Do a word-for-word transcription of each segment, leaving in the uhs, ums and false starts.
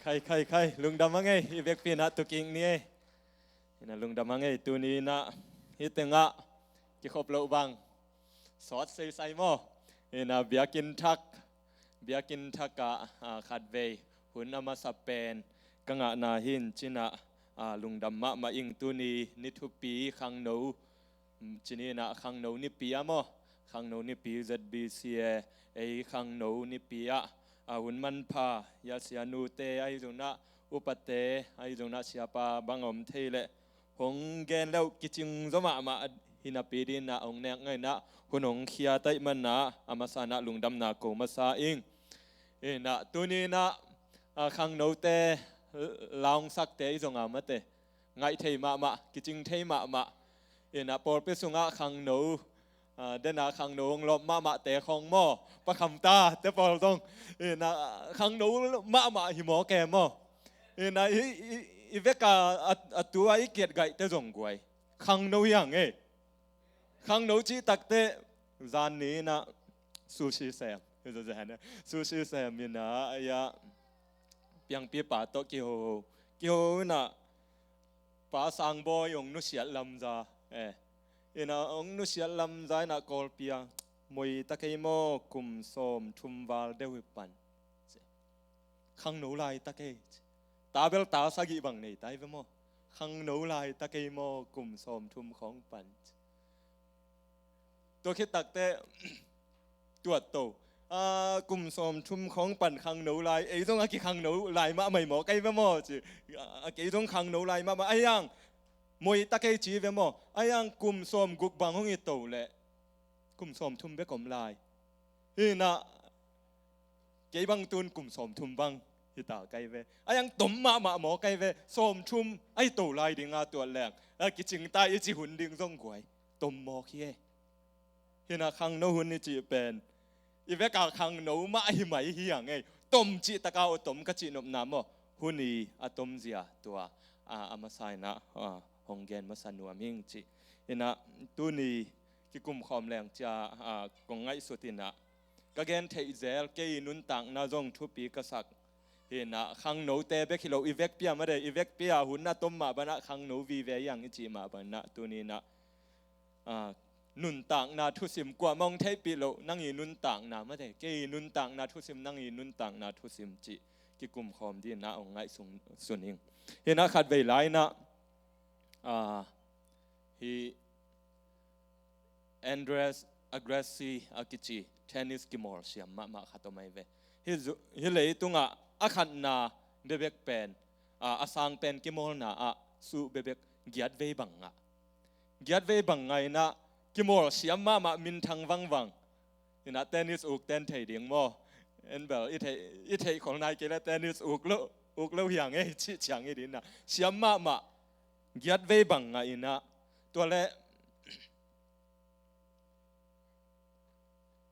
Khai, khai, khai, lungdam a ngei, i vekpi in ah tukik ni ei. Ina lungdam a ngei, tuni in ah hih tengah kikhop loh bang sawt seisai maw? Ina biakinn thak, biakinn thak ah, ah, khatvei hun a masa pen ka ngahna hi in ci-in ah, ah, lungdam mahmah ing. Tuni ni thupi, khangno, ci-in ah khangno nipi ah maw? Khangno nipi, Z B C A, ei khangno nipi ah, a hun manpha, i a sianute ahi zongin ah, upate ahi zongin ah, siapa bang om thei leh hong gen leuh kicing zaw mahmah hi napi dingin ah hong nek ngei in ah, hun hong khia ta ahih manin ah, a masa in ah lungdamna ko masa ing. Ina tuni in ah, a, khangnote, laungsakte i zong a mate, ngaih thei mahmah, kicing thei mahmah. Ina pawlpi sungah khangno, a, dena khangno hong lawp mahmahte khawng maw, Pa Kham Tate pawl zong, ina khangno mahmah hi mawk e maw? Ina i, i, i vek a, a, a tu a i kiat gaihte zong guai, khangno hi hang ei. Khangno cih takteh zan ni in ah sushi sem, sushi sem in ah, a, piangpipa tawh kiho, kiho in ah, Pa Sangbawi hong nusiat lamza, eh, ina hong nusiat lamza in ah Kawlpi ah, moi ta kei maw, kum sawmthum val deuh hi pan. Khangno lai ta kei. Ta bel ta sagih bang nei ta hi ve maw? Khangno lai ta kei maw, kum sawmthum khawng pan. Tua khit takteh tuat to, a, kum sawmthum khawng pan khangno lai, ei zong a kikhangno lai mahmah hi mawk ei ve maw ci. A, kei zong khangno lai mahmah, ahi hang moi ta kei ci ve maw? Ahi hang kum sawmguk bang hong hi to leh kum sawmthum bek om lai. Ina kei bang tun kum sawmthum bang hi ta kei ve. Ahi hang tom mahmah mawk ei ve, sawmthum ahi to lai ding a tuat leng, a, kicing ta i cih hun ding zong guai, tom mawk hi ei. Ina khangno hun i cih pen i vek a khangno mah hi mai hi hang ei. Tom cih tak a aw tom ka cih nopna maw? Hun i a tomzia tua, a, a masa in ah, a, hong gen masa nuam ing ci. Ina tuni kikum khawm leng ci-a, a, kong ngaihsut in ah, ka gen theih zel, kei nuntakna zong thupi ka sak. Ina khangnote bek hi lo, i vekpi ah mate, i vekpi ah hun a tom mah bangin ah khangno vive hi hang i cih mah bangin ah tuni in ah, a, nuntakna thusim, kuamah hong theihpih loh, nang i nuntakna mate, kei i nuntakna thusim, nang i nuntakna thusim cih kikum khawm dingin ah hong ngaihsun, sun ing. Ina khatvei lai in ah, a, hih Andreas Agassi a kici tennis kimawl siam mahmah khat om ahi ve. Hih zu-, hih leitungah a khatna bebek pen, a, a sang pen kimawlna ah suh bebek giat vei bang ngah. Giat vei bang ngah in ah kimawl siam mahmah, minthang vangvang. Ina tennis ukten thei ding maw? En bel i theih, i theih khol nai kei leh tennis uk lo, uk lo hi hang ei cih ciang hi ding in ah, siam mahmah, giat vei bang ngah in ah, tua leh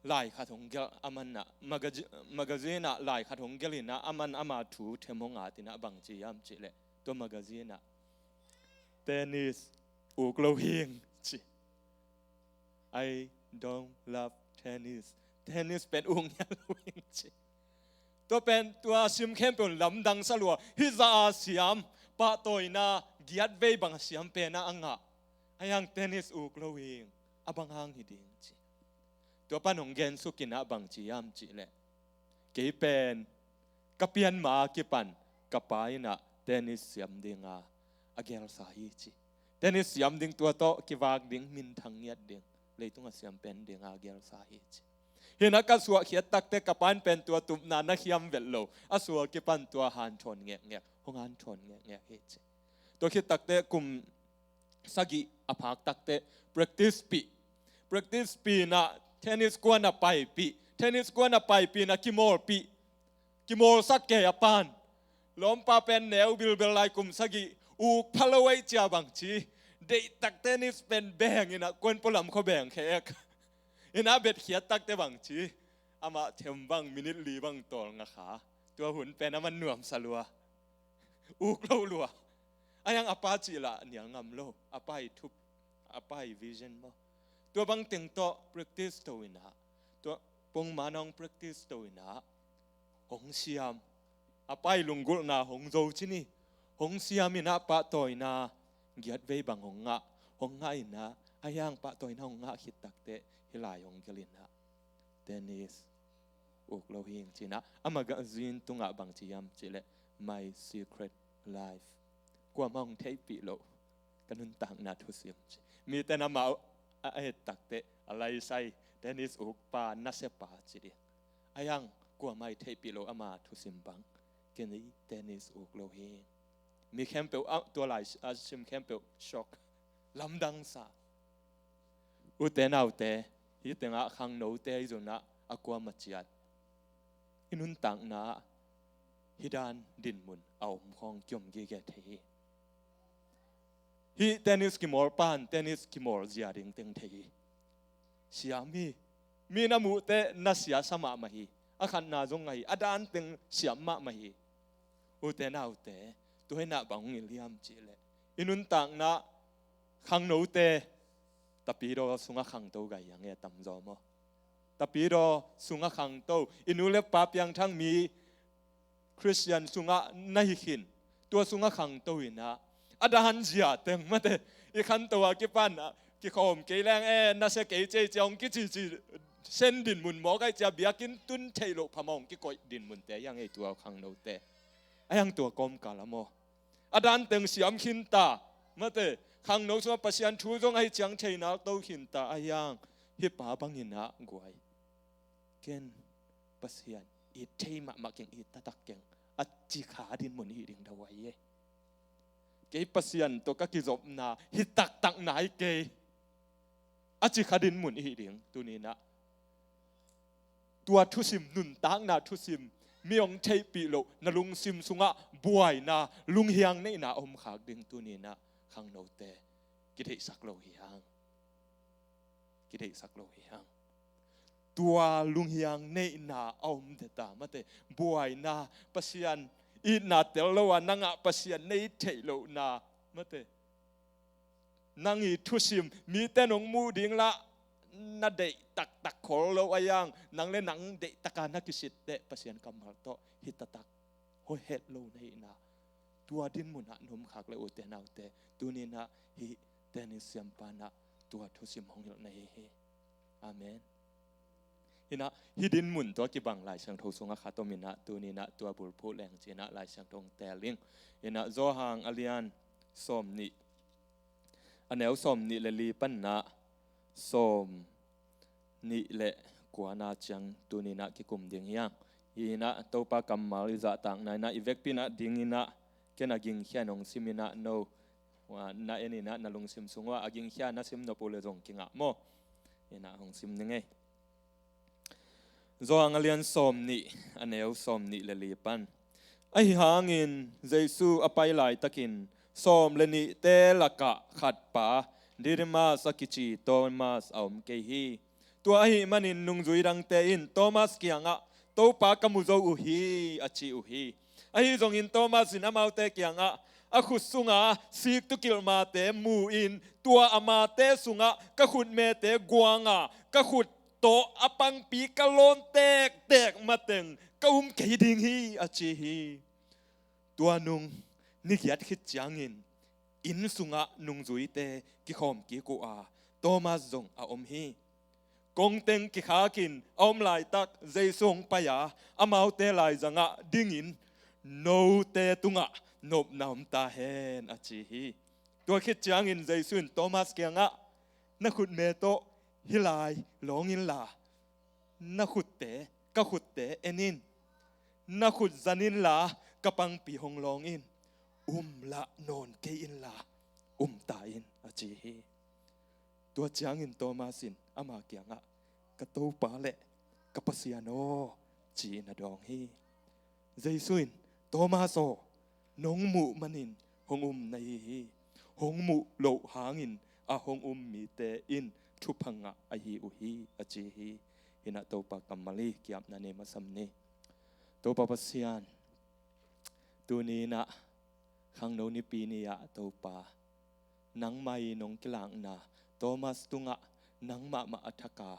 lai khat hong gelh, aman ah magazi-, magazine ah lai khat hong gelh in ah, aman ama thu them hong at in ah, bang ci hiam cih leh, tua magazine ah, "Tennis uk lo hing," ci. "I don't love tennis. Tennis pen uk ngiat lo hing," ci. Tua pen tua sim khempeuh lamdang sa lua. Hih zah a siam, pahtawina giat vei bang a siam pen ah a ngah, ahi hang tennis uk lo hing, a bang hang hi ding ci. Tua pan hong gensuk in ah bang ci hiam cih leh, "Kei pen ka pian ma a kipan ka pa in ah tennis siam ding a, a gelsa hi," ci. "Tennis siam ding, tua tawh kivak ding, minthang ngiat ding, leitung a siam pen ding a, a gelsa hi," ci. Hi in ah ka suahkhiat takteh ka pa in pen tua tupna na khiam vet lo, a sua kipan tua hanthawn ngekngek, hong hanthawn ngekngek hi ci. Tua khit takteh kum sagih a phak takteh practice pih. Practice pih in ah tennis kuan a paipih. Tennis kuan a paipih in ah kimawlpih. Kimawlsak kei a pan. Lawmpa pen neu bilbel lai, kum sagih, uk pha lo ahih ciang bang ci. Deihtak tennis pen beng in ah kuan pualam khua beng khek. In ah betkhiat takteh bang ci. Amah them bang, minit li bang tawl ngakha. Tua hun pen aman nuamsa lua. Uk lo lua. Ahi hang a pa cih lah nial ngam lo. A pa i thup, a pa i vision maw. Tua bang teng tawh practice to in ah, tua pongman hong practice to in ah, hong siam. a pai lunggulhna hong zo ci ni. Hong siam in ah pahtawina giat vei bang hong ngah, hong ngah in ah, ahi hang pahtawina hong ngah khit takteh hih lai hong gelh in ah, tennis uk lo hi ing ci in ah, a magazine tungah bang ci hiam cih leh, My Secret Life. Kuamah hong theihpih loh ka nuntakna thusim ci. Mite in amah a, a et takteh a laisai, tennis ukpa, nasiapa ci ding. Ahi hang kuamah i theihpih loh ama thusim bang, kei tennis uk lo hi. Mi khempeuh, a, tua lai a sim khempeuh shock, lamdang sa. Ute naute, hih tengah khangnote i zon ah a kuamah ciat i nuntakna ah hih dan dinmun a om khawng kiom gige thei hi. Hih tennis kimawl pan tennis kimawl zia ding teng thei hi. Siam hi. Mi na muh teh na siasa mahmah hi. A khatna zong ahi, a dan teng siam mahmah hi. Ute naute, tua hi in ah bang hong hilh hiam cih leh, i nuntakna khangnote, tapidaw sungah khangto gai hiang e, tamzaw maw? Tapidaw sungah khangto, i nu le pa piangthak mi Khristian sungah na hi khin, tua sungah khangto in ah, a dan zia teng mate, i khanto a kipan ah kikhawm kei leng e, nasia kei ci ei ci a hong kicici sen dinmun mawk ahih ciang biakinn tun theih loh phamawh hong kikoih dinmunte hi hang ei, tua khangnote. Ahi hang tua kawmkal ah maw, a dan teng siam khin ta, mate, khangno sungah Pasian thu zong ahih ciang thei nak to khin ta, ahi hang hih pa bang in ah guai, ken Pasian it thei mahmah keng, it taktak keng, a ci kha dinmun hi ding da huai e. Kei Pasian tawh ka kizopna hi taktak nai kei, a ci kha dinmun hi ding. Tuni in ah tua thusim, nuntakna thusim, mi hong theihpih loh, na lungsim sungah buaina, lunghiang neihna a om khak ding tuni in ah khangnote, kideihsak lo hi hang. Kideihsak lo hi hang. Tua lunghiang neihna a om deta, mate, buaina, Pasian itna tel lo a na ngah Pasian na it theih lohna, mate, nang i thusim mite nong muh ding lah na deih taktak khol lo, ahi hang nang le nang deih taka na kisit teh Pasian kammal tawh hi taktak hoih het lo na hihna, tua dinmun ah na om khak leh, ute naute, tuni in ah hih tennis siampa in ah tua thusim hong hilh na hi hi. Amen. In ah hih dinmun tawh kibang Lai Siangtho sungah khat om in ah, tuni in ah tua bulphuh leng ci in ah Lai Siangtho hong teel ing. In ah Johan a lian sawmnih, a neu sawmnih le li pan in ah sawmnih le kuana ciang tuni in ah kikum ding hi hang. Hi in ah Topa kammal i zahtakna in ah i vekpi in ah ding in ah, ken a gingkhia in hong sim in ah, no, na en in ah na lungsim sung uah a gingkhia na sim nop uh leh zong kingah maw. In ah hong sim ning ei. Johan a lian sawmnih, a neu sawmnih le li pan. Ahi hangin Jesu a pai laitakin sawm le nihte lakah khatpa Didymus a kici Thomas a om kei hi. Tua ahih manin nungzui dangte in Thomas kiangah, "Topa ka mu zo uh hi," a ci uh hi. Ahi zongin Thomas in amaute kiangah, "A khut sunga siktukilhmate mu-in, tua a mate sungah ka khutmete guang a, ka khut tawh a pangpi ka lawn tektek mateng ka um kei ding hi," a ci hi. Tua nung ni giat khit ciangin inn sungah nungzuite kikhawm kik uh a, Thomas zong a om hi. Kongteng kikhakin a om laitak Jesu hong pai a, amaute laizangah dingin, "Note tungah nopna om ta hen," a ci hi. Tua khit ciangin Jesu in Thomas kiangah, "Na khutme tawh hih lai lawng inla, na khutte, ka khutte en in. Na khut zan inla, ka pangpi hong lawng in. Um lah nawn kei inla, um ta in," a ci hi. Tua ciangin Thomas in ama kiangah, "Ka Topa le ka Pasian aw," ci-in a dawng hi. Jesu in, "Thomas aw, nong muh manin hong um na hi hi. Hong muh loh hangin a hong um mite in thupha ngah ahi uh hi," a ci hi. Hi in ah Topa kammal i ki-apna nei masam ni. Topa Pasian, tuni in ah khangno nipi ni-ah Topa, nangmah i nong kilakna Thomas tungah nangmah mah a thak a,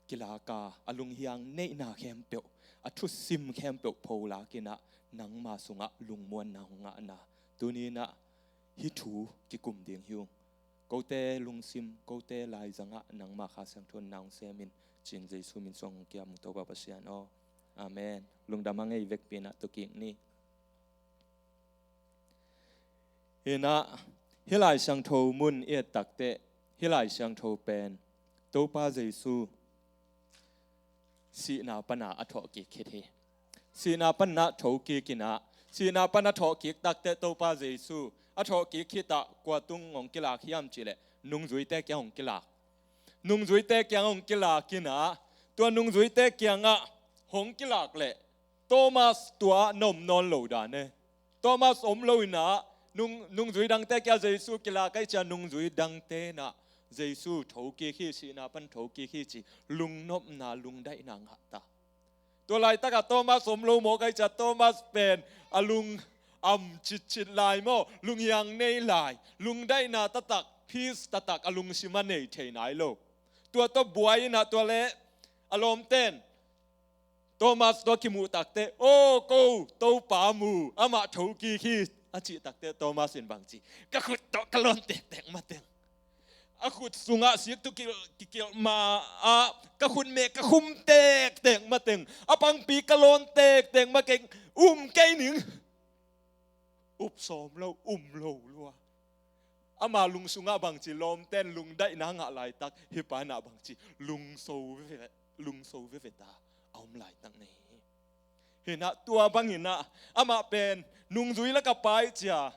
kilaka, a lunghiang neihna khempeuh, a thusim khempeuh pholak inah nangma sungah lungmuanna hong ngahna, tuni inah hih thu kikum ding hi ung. Kote lungsim, kote laizangah nangma Kha Siangtho in na hong semin, ci-in Jesu min suang hong kiam ung Topa Pasian aw. Amen. Lungdam a ngei vekpi inah tukik ni. Hinah hih Lai Siangtho mun i et takteh, hih Lai Siangtho pen Topa Jesu sihna pana a thawhkik khit hi. Sihna pana thokik inah, sihna pana thawhkik takteh Topa Jesu a thawhkik khitah kua tung hong kilak hiam cihleh nungzuite kiang hong kilak. Nungzuite kiang hong kilak inah, tua nungzuite kiangah hong kilak leh Thomas tua na om nawn lo dan e. Thomas om lo inah, nung, nungzui dangte kiangah Jesu kilak ahi ciah nungzui dangte inah Jesu thokik hi, sihna pan thokik hi ci lungnopna, lungdaihna ngahta. Tua laitakah Thomas om lo mawk ahi ciah Thomas pen a lung am citcit lai maw, lunghiang nei lai, lungdaihna taktak, peace taktak a lungsim a nei thei nai lo. Tua tawh buai inah tua leh a lawmten Thomas tua kimuh takteh, "Aw ko, Topa mu, amah thokik hi," a cih takteh Thomas in bangci, "Ka khut tawh ka lawn tektek mateng. A khut sungah siktu kikilh ma-ah ka khut meh ka khum tektek mateng, a pangpi ka lawn tektek mateng um kei ning." Up sawm lo, um lo lua. Ama lungsungah bangci, lawmten lungdaihna ngah laitak, hih pa inah bangci lungso veve, lungso veveta a om laitak nei hi. Hinah tua bangin ah amah pen nungzui laka pai cia,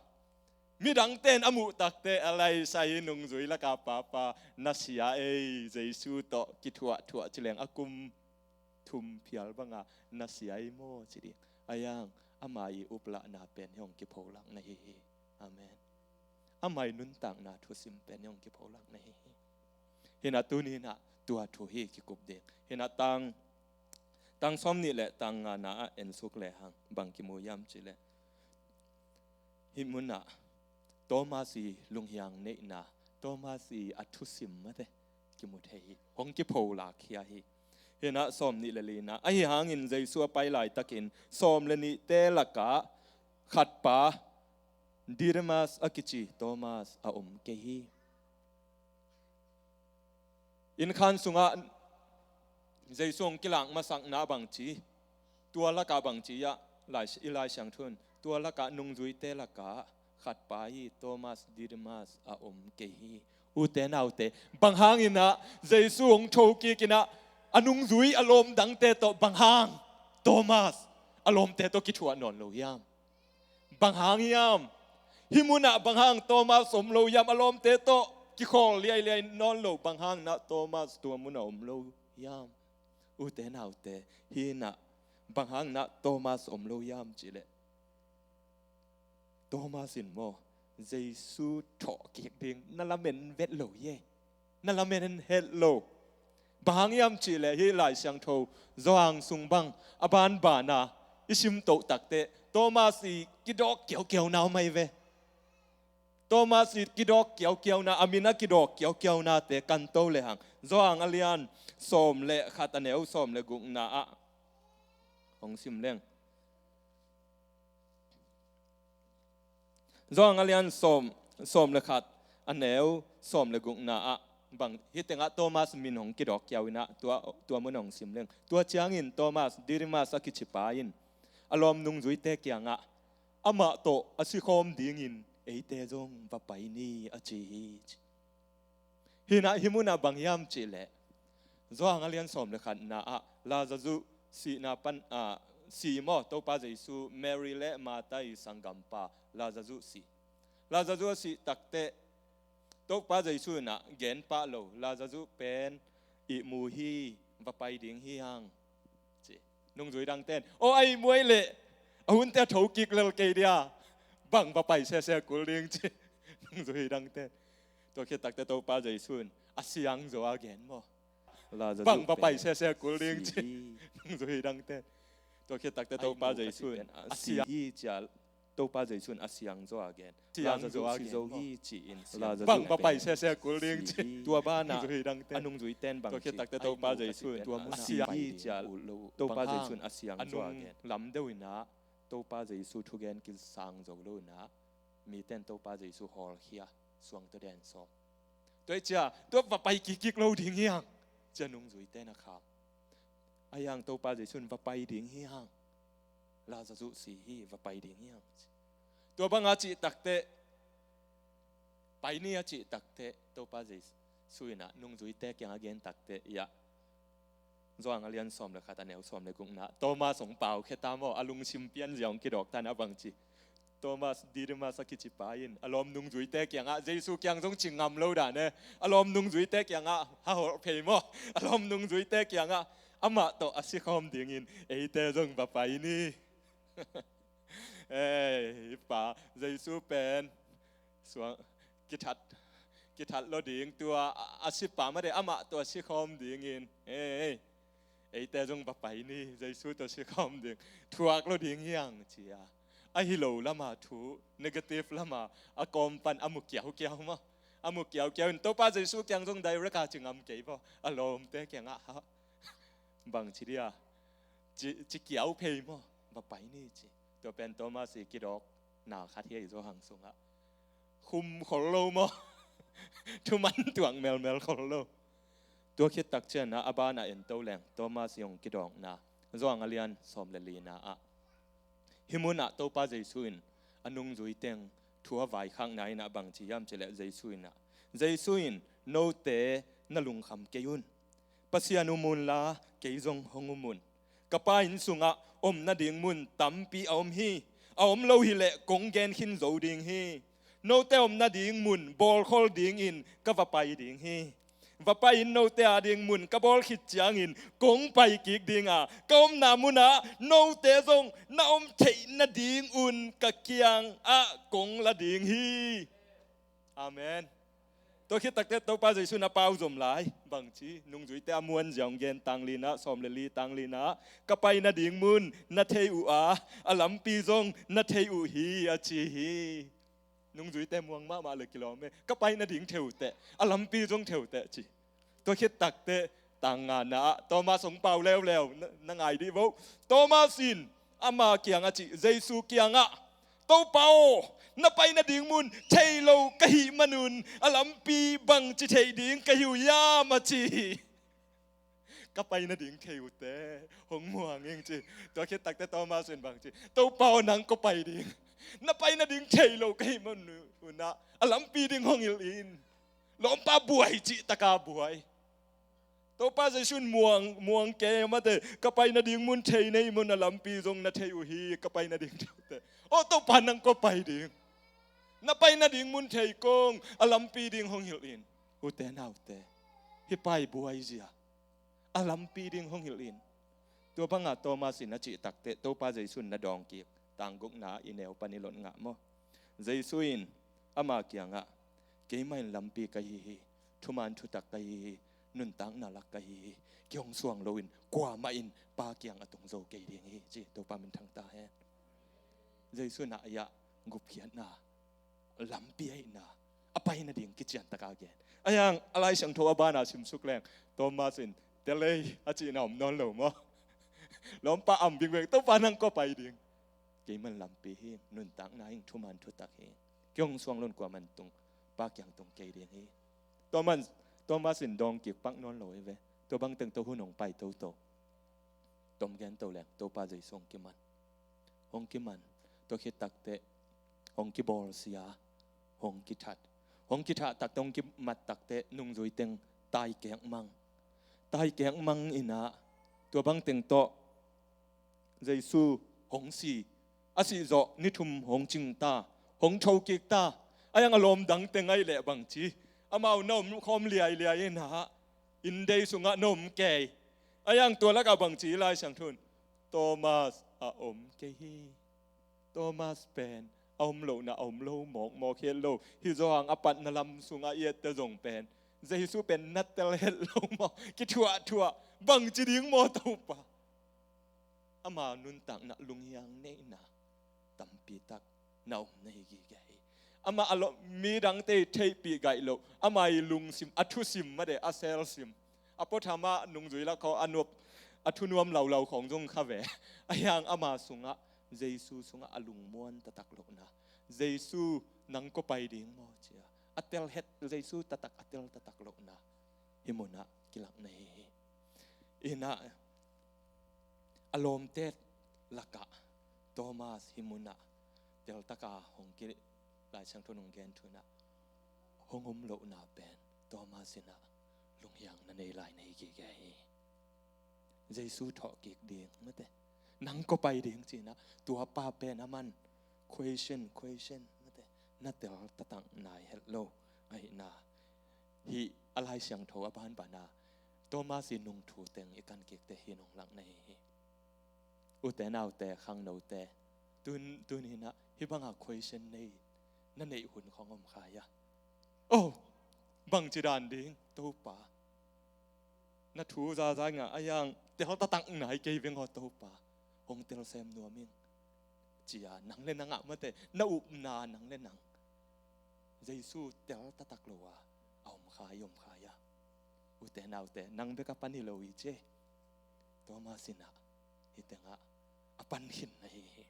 midangten a muh takteh a laisa hi, nungzui laka papa na sia ei, Jesu tawh kithuahthuah cileng a kum thum phial banga na sia ei maw ci ding. Ayang ama i uplahna pen hi hong kipholak na hi hi. Amen. Ama i nuntakna thusim pen hi hong kipholak na hi hi. Hinah tuni inah tua thu hi kikup ding. Hinah tang, tang sawm nih le tang ngana ah ensuk lehang bang kimu hiam cihleh, hih munah Thomas i lunghiang neihna, Thomas i a thusim mate kimu thei hi, hong kipholak khia hi. Hinah sawm nih le lina, ahi hangin Jesu a pai laitakin sawm le nihte lakah khatpa Didymus a kici Thomas a om kei hi. Innkhan sungah Jesu hong kilak masakna bangci, tua lakah bangci ah Lai, i Lai Siangtho in, tua lakah nungzuite lakah khatpa hi, Thomas Didymus a om kei hi. Ute naute, bang hangin ah Jesu hong thokik inah a nungzui a lawm dangte tawh bang hang Thomas a lawmte tawh kithuah nawn lo hiam? Bang hang hiam? Hih munah bang hang Thomas om lo hiam? A lawmte tawh kikhawl liailiai nawn lo bang hang inah Thomas tua munah om lo hiam? Ute naute, hih inah bang hang inah Thomas om lo hiam cihleh, Thomas in maw, Jesu thawhkik ding na lamen vet lo hi ei. Na lamen het lo. Bang hang hiam cihleh hih Lai Siangtho Johan sung bang a banbana i simtoh takteh Thomas i kidawk kiaukiauna om ahi ve. Thomas i kidawk kiaukiauna, a min a kidawk kiaukiaunate kanto lehang Johan a lian sawm le khat a neu sawm le gukna ah hong sim leng. Johan a lian sawm, sawm le khat a neu sawm le gukna ah bang, hih tengah Thomas min hong kidawk kiau inah tua, tua mun hong sim leng. Tua ciangin Thomas, Didymus a kicipa in a lawm nungzuite kiangah, "Amah tawh a sikhawm dingin eite zong va pai ni," a ci hi. Hinah hih munah bang hiam cihleh, Johan a lian sawm le khatna ah Lazarus sihna pan, ah, si maw, Topa Jesu, Mary le Martha i sanggampa Lazarus si. Lazarus a sih takteh Topa Jesu inah gen pah lo, "Lazarus pen ihmu hi, va pai ding hi hang," ci. Nungzui dangten, "Aw, a ihmu ahih leh a hunte a thokik lel kei dia, bang va pai sese kul ding," ci. Nungzui dangten. Tua khit takteh Topa Jesu in a siang zaw a gen maw, "Lazarus pen a si hi." Nungzui dangten. Tua khit takteh Topa Jesu in a si hi cia Topa Jesu in a siang zaw a gen. Siang zaw a gen. Lazarus si zo hi ci-in siang. Bang va pai sese kul ding ci. Tua banah a nungzuite in bang ci. Tua khit takte Topa Jesu in a siang hi ci a. Topa Jesu in a siang zaw a gen. Lam deuh inah Topa Jesu thugen kisang zo lo inah mite in Topa Jesu hawlkhia suang tawh den sawm. Tua hi cia tua va pai kikkik lo ding hiang cia nungzuite in a kham. A hiang Topa Jesu in va pai ding hiang. Lazarus si hi, va pai ding hiang. Tua banga cih takte, pai ni a cih takte Topa Jesu inah nungzuite kiangah gen takte iah Johan a lian sawm le khat a neu sawm le gukna Thomas hong pau khia ta maw, a lungsim pianzia hong kidawk ta inah bang ci. Thomas, Didymus a kici pa in a lawm nungzuite kiangah Jesu kiang zong ci ngam lo dan e. A lawm nungzuite kiangah ha hawh phei maw, a lawm nungzuite kiangah amah tawh a sikhawm dingin eite zong va pai ni. Ei pa Jesu pen suang kithat kithat lo ding tua a sipa made amah tawh a sikhawm dingin ei eite zong va pai ni, Jesu tawh sikhawm ding thuak lo ding hiang cia. A hi lo lama thu negative lama a kawm pan a mu kiaukiau maw, a mu kiaukiau in Topa Jesu kiang zong direct a ci ngam kei maw, a lawmte kiangah ha bang ci dia ci kiau phei maw, va pai ni ci. Tua pen Thomas i kidawk na khat hi a i Johan sungah khum khol lo maw? Thuman tuak melmel khol lo. Tua khit tak cianah a banah ento leng Thomas i hong kidawkna Johan a lian sawm le lina ah hih munah Topa Jesu in a nungzui teng thu a vaikhakna inah bang ci hiam cileh Jesu inah Jesu in note na lungkham kei un. Pasian um unla kei zong hong um un. Ka Pa inn sungah om nading mun tampi a om hi. A om lo hileh kong gen khin zo ding hi. Note om nading mun bawlkhol dingin ka va pai ding hi. Va pai in note ading mun ka bawl khit ciangin kong pai kik ding a, ka omna munah note zong na om theih nadingun ka kiangah kong la ding hi. Amen. Tua khit takte Topa Jesu na pau zom lai bangci nungzuite a muanzia hong gen tang linah sawm le li tang linah ka pai nading mun na thei uh a, a lampi zong na thei uh hi a ci hi. Nungzuite muang mahmah le kilawm e, ka pai nading thei uh teh, a lampi zong thei uh teh ci. Tua khit takte tang ngana ah Thomas hong pau leuleu, na, na ngai dih vo. Thomas in ama kiangah ci, Jesu kiangah, Topa aw, na pai nading mun thei lo ka hih manun a lampi bangci theih ding ka hi uh hiam a ci hi. Ka pai nading thei uh teh, hong muang ing ci. Tua khit takte Thomas in bangci, Topa aw, nang kua pai ding? Na pai nading thei lo ka hih manun ah a lampi ding hong hilh in. Lawmpa buai cih taka buai. Topa Jesu in muang, muang kei mate, ka pai nading mun thei nei mun a lampi zong na thei uh hi, ka pai nading thei uh teh. Aw Topa, nang kua pai ding? Na pai nading mun thei kong a lampi ding hong hilh in. Ute naute, hih pai buai zia. A lampi ding hong hilh in. Tua banga Thomas in a cih takte Topa Jesu in na dawng kik tang gukna i neu pan i lot ngah maw? Jesu in ama kiangah, keimah in lampi ka hi hi, thuman thutak ka hi hi, nuntakna lak ka hi hi. Kei hong suang loin kuamah in Pa kiang a tung zo kei ding hi ci. Topa min thang ta hen. Jesu in a iah gupkhiatna lampi ahihna a pai nading kician taka gen. A hiang a Lai Siangtho a bana simsuk leng Thomas in telei a cihna om nawn lo maw? Lawmpa am bingveng, Topa nang kua pai ding? Keimah in lampi hi, nuntakna hi, thuman thutak hi. Kei hong suang loin kuamah in tung, Pa kiang tung kei ding hi. Thomas, Thomas in dawng kik pak nawn lo hi ve. Tua bang teng tawh hun hong pai toto. Tom gen to leng Topa Jesu hong kiman. Hong kiman. Tua khit takte hong kibawlsia, hong kithat. Hong kithat takte, hong kimat takte nungzui teng taikek mang. Taikek mang inah tua bang teng tawh Jesu hong si. A sih zawh ni thum hong cing ta, hong tho kik ta. A hiang a lawm dang teng ahih leh bangci, amau na om khawm liailiai inah inndei sungah na om kei. A hiang tua lakah bangci Lai Siangtho in, Thomas a om kei hi. Thomas pen a om lohna a om lo mawkmawk hi et lo. Hih zawhang a patna lam sungah i ette zong pen Jesu pen na tel het lo maw? Kithuahthuah bangci ding maw Topa? Ama nuntakna lunghiang neihna tampi tak na om na hi gige hi. Amah a lo, midangte i theihpih gaih loh, amah i lungsim, a thusim mate, a selsim, a puatham ah nungzui lak khawng a nuap, a thunuam laulau khawng zong kha ve. Ahi hang ama sungah, Jesu sungah a lungmuan taktak lohna, Jesu nang kua pai ding maw cia a tel het, Jesu taktak a tel taktak lohna hih munah kilak na hi hi. Inah a lawmte lakah Thomas hih munah teltaka hong ki, Lai Siangtho nong gen thu inah hong om lohna pen Thomas inah lunghiang na nei lai na hi gige hi. Jesu thawh kik ding mate, nang kua pai ding ci inah tua pa pen aman question, question mate, na tel taktak nai het lo ahihna. Hih a Lai Siangtho a banbana Thomas i nungthu teng i kan kik teh hih nong lak na hi hi. Ute naute, khangnote, tun, tun hinah hih banga question nei, na neih hun khawng om kha hia? Oh, bangci dan ding Topa, na thu zaza ngah a yang tel taktak nai kei veng aw Topa, hong tel sem nuam ing, cia nang le nang ah mate, na upna nang le nang Jesu tel taktak lo a a om kha i om kha hia? Ute naute, nang bek a pan hi lo hi ci. Thomas inah hih tengah a pan khin na hi hi.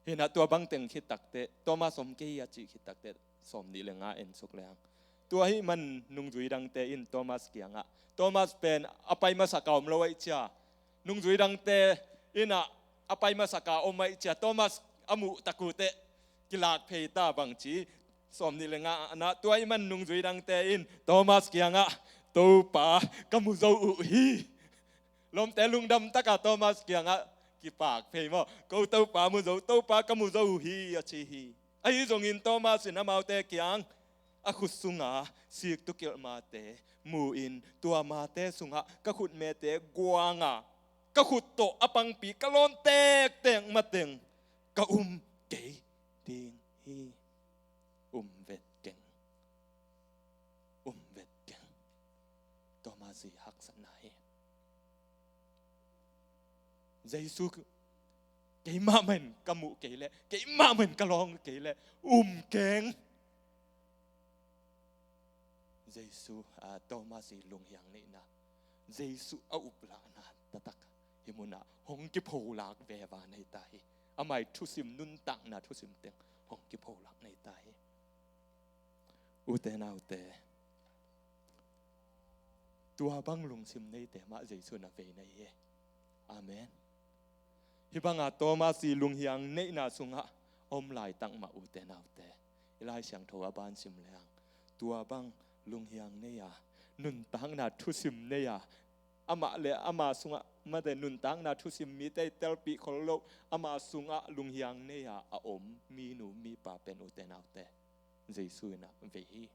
Hinah tua bang teng khit takteh, Thomas om kei hi a cih khit takteh, sawm nih le nga en suk leng, tua ahih man nungzui dangte in Thomas kiangah, Thomas pen a pai masak a om lo ahih cia, nungzui dangte inah a pai masak a om ahih cia Thomas a muh tak uh teh kilak phei ta bangci, sawm nih le nga ah, tua ahih man nungzui dangte in Thomas kiangah, Topa, ka mu zo uh hi. Lawmte lungdam taka Thomas kiangah kipak phei maw, ko Topa mu zo, Topa ka mu zo uh hi a ci hi. Ahi zongin Thomas in amaute kiang, a khut sunga siktukilh mate mu-in tua mate sungah ka khutmete guanga ka khut tawh a pangpi ka lawn tektek mateng ka um kei ding hi. Um vet keng. Um vet keng. Thomas i haksatna hi. Jesu, keimah mah in ka muh kei leh, keimah mah in ka lawng kei leh, um keng. Jesu, a, Thomas i lunghiang neihna, Jesu a uplahna taktak hih munah hong kipholak veva nei ta hi. Amah i thusim, nuntakna thusim teng hong kipholak nei ta hi. Ute naute, tua bang lungsim neite mah Jesu na vei na hi hi. Amen. Hih banga Thomas i lunghiang neihna sungah a om laitak mah ute naute, i Lai Siangtho a ban sim leng, tua bang lunghiang nei-a, nuntakna thusim nei-a, amah le ama sungah mate nuntakna thusim mite i telpih khol loh, ama sungah lunghiang nei-a a om minu mipa pen ute naute, Jesu inah vei hi.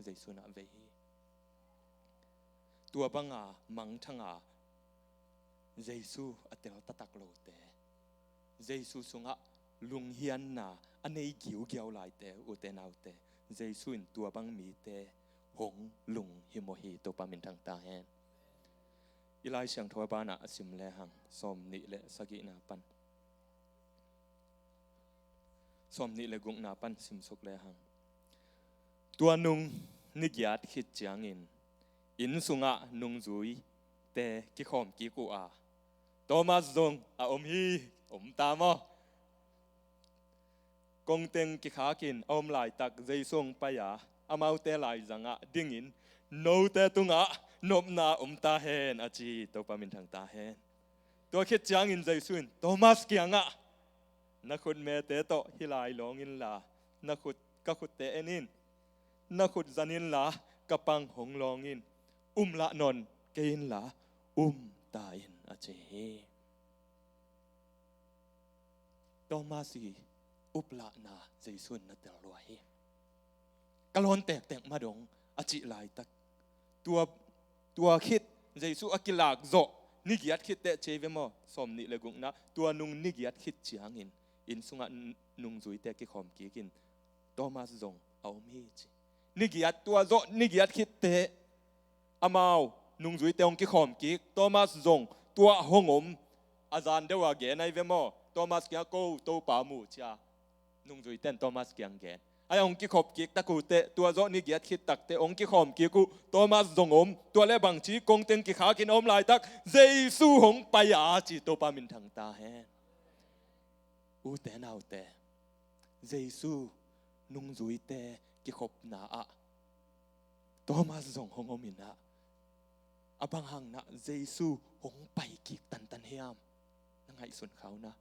Jesu inah vei hi. Tua banga mangthanga Jesu a tel taktak lote, Jesu sungah lunghianna a nei giugiau laite, ute naute, Jesu in tua bang mite hong lunghimawh hi. Topa minthang ta hen. I Lai Siangtho a banah a sim lehang, sawm nih le sagihna pan, sawm nih le gukna pan simsuk lehang, tua nung ni giat khit ciangin inn sungah nungzuite kikhawm kik uh a, Thomas zong a om hi. Om ta maw? Kongteng kikhakin a om laitak Jesu hong pai-a amaute laizangah dingin, note tungah nopna om ta hen a ci. Topa minthang ta hen. Tua khit ciangin Jesu in Thomas kiangah, na khutmete tawh hih lai lawng inla, na khut, ka khutte en in, na khut zan inla, ka pang hong lawng in, um lah nawn kei inla, um ta in a ci hi. Thomas i uplahna Jesu in na tel lua hi. Ka lawn tektek madong a cih laitak, tua, tua khit Jesu a kilak zawh ni giat khit teh ci ve maw, sawm nih le gukna, tua nung ni giat khit ciangin inn sungah n-, nungzuite kikhawm kikin Thomas zong a om hi ci. Ni giat, tua zawh ni giat khit teh amau nungzuite hong kikhawm kik, Thomas zong tua hong om. A zan deuh a gen ahi ve maw, Thomas kiang ko Topa mu cia Nungzuite in Thomas kiang gen. Ahi hong kikhop kik tak uh teh, tua zawh ni giat khit tak teh hong kikhawm kik uh, Thomas zong om. Tua leh bangci kongteng kikhakin a om laitak, Jesu hong pai a ci, Topa minthang ta hen. Ute naute, Jesu nungzuite kikhopna ah Thomas zong hong om in ah, a bang hang na Jesu hong pai kik tantan hiam? Na ngaihsun kha uh na.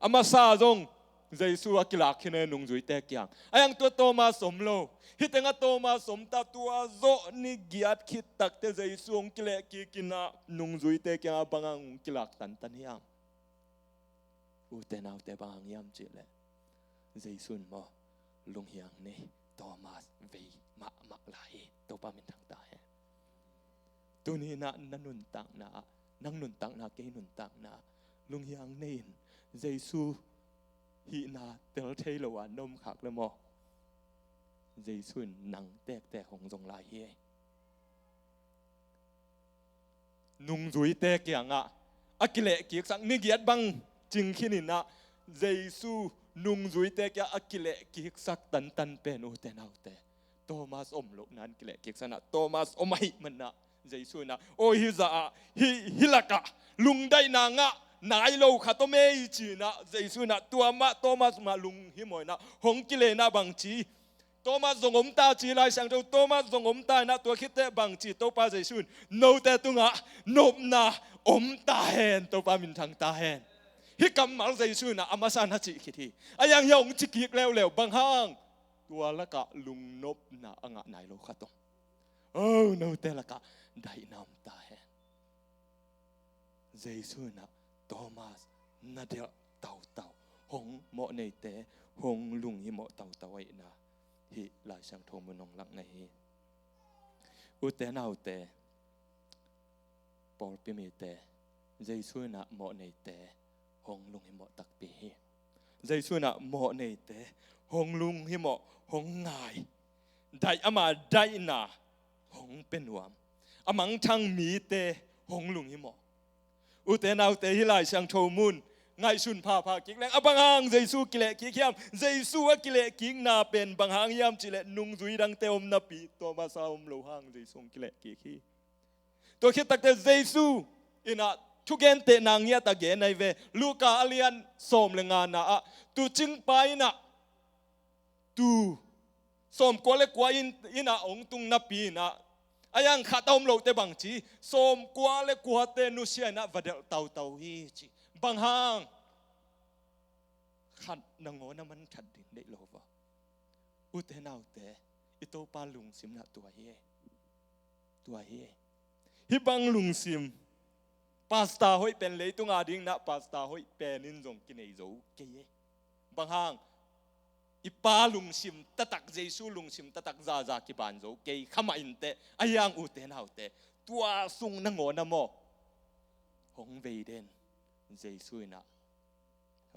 A masa zong Jesu a kilak khin e nungzuite kiang. Ahi hang tua Thomas om lo. Hih teng ah Thomas om ta, tua zawh ni giat khit tak teh Jesu hong kileh kik in ah nungzuite kiang a bang hang hong kilak tantan hiam? Ute naute, bang hang hiam cih leh Jesu in maw, lunghiang nei, Thomas vei mahmah lai hi. Topa minthang ta hen. Tuni in ah na nuntakna ah, nang nuntakna, kei nuntakna ah lunghiang nei in Jesu hihna tel thei lo a na om khak leh maw, Jesu in nang tektek hong zong lai hi. Nungzuite kiangah a kileh kiksak, ni giat bang cing khin in ah Jesu nungzuite kiangah a kileh kiksak tantan pen, ute naute, Thomas om loh na a kileh kiksak in ah, Thomas om ahih manin ah Jesu in ah, "Aw, hih zah ah, hih, hih lakah lungdaihna ngah nai lo khat om ei," ci in ah, Jesu in ah tua mah Thomas mah lunghimawh in ah hong kileh in ah bangci, Thomas zong om ta ci Lai Siangtho, Thomas zong om ta in ah, tua khit teh bangci, Topa Jesu in, "Note tungah nopna om ta hen, Topa minthang ta hen." Hih kammal Jesu in ah a masa na cih khit hi. Ahi hang hiah hong ci kik leuleu, bang hang? Tua lakah lungnopna a ngah nai lo khat om. Oh, note lakah daihna om ta hen. Jesu in ah Thomas na delh tautau, hong mawhneite, hong lunghimawh tautau ahihna hih Lai Siangtho mun hong lakna hi. Ute naute, pawlpi mite, Jesu in ah mawhneite hong lunghimawh takpi hi. Jesu in ah mawhneite hong lunghimawh, hong ngai. Daih, ama daihna hong pia nuam. A mangthang mite hong lunghimawh. Ute naute, hih Lai Siangtho mun ngaihsun phapha kik leng, a bang hang Jesu kileh kik hiam? Jesu a kileh kikna pen bang hang hiam cih leh, nungzui dangte om napi, Thomas a om loh hang Jesu hong kileh kik hi. Tua khit tak teh Jesu in ah thugentehna ngiat a gen ahi ve. Luka a lian sawm le ngana ah, tuucingpa in ah tuu sawmkua le kua in, in ah hong tung napi in ah, ahi hang khat a om loh teh bangci, sawmkua le kuate nusia in ah va delh tautau hi ci. Bang hang? Khat nangawn a man khat ding deih lo uh a. Ute naute, i Topa lungsim in ah tua hi e. Tua hi e. Hih bang lungsim, pastor hoih pen, leitung a ding in ah pastor hoih pen in zong kinei zo kei e. Bang hang? I Pa lungsim taktak, Jesu lungsim taktak zaza kiban zo kei kha mah in teh, ahi hang ute naute, tua sung nangawn a maw, hong vei den Jesu in ah,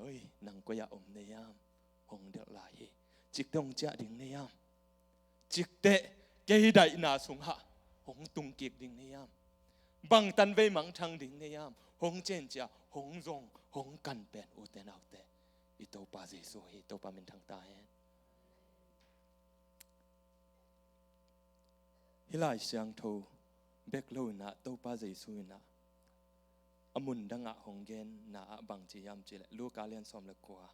"Oi, nang koi ah om na hiam?" hong delh lai hi. "Cik teh hong ciah ding na hiam? Cik teh kei daihna sungah hong tung kik ding na hiam? Bangtan vei mangthang ding na hiam?" Hong cianciah, hong zong, hong kan pen, ute naute, i Topa Jesu hi. Topa minthang ta hen. Hih Lai Siangtho bek lo in ah, Topa Jesu in ah a mun dangah hong genna ah bangci hiam cih leh, Luka lian sawm le kua,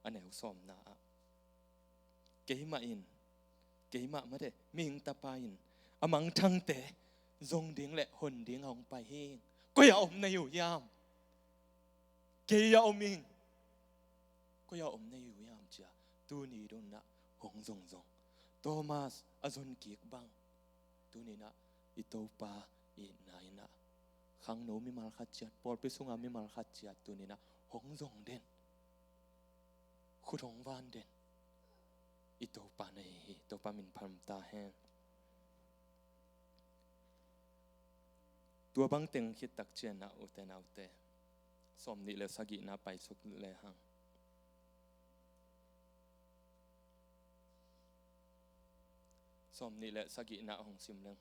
a neu sawmna ah, "Keimah in, keimah mate, mihing Tapa in a mangthangte zong ding le hon ding a hong pai hi. Koi ah om na hi uh hiam? Kei ah om ing. Koi ah om na hi uh hiam?" ci-a tuni dong in ah hong zongzong. Thomas a zon kik bang, tuni in ah i Topa itna in ah, khangno mimal khat ciat, pawlpi sunga mimal khat ciat, tuni in ah hong zong den, khut hong van den, i Topa na hi hi. Topa min phat ta hen. Tua bang teng khit tak ciangin ah, ute naute, sawmnih le sagihna paisuk le hang. Sawmnih le sagihna hong sim leng.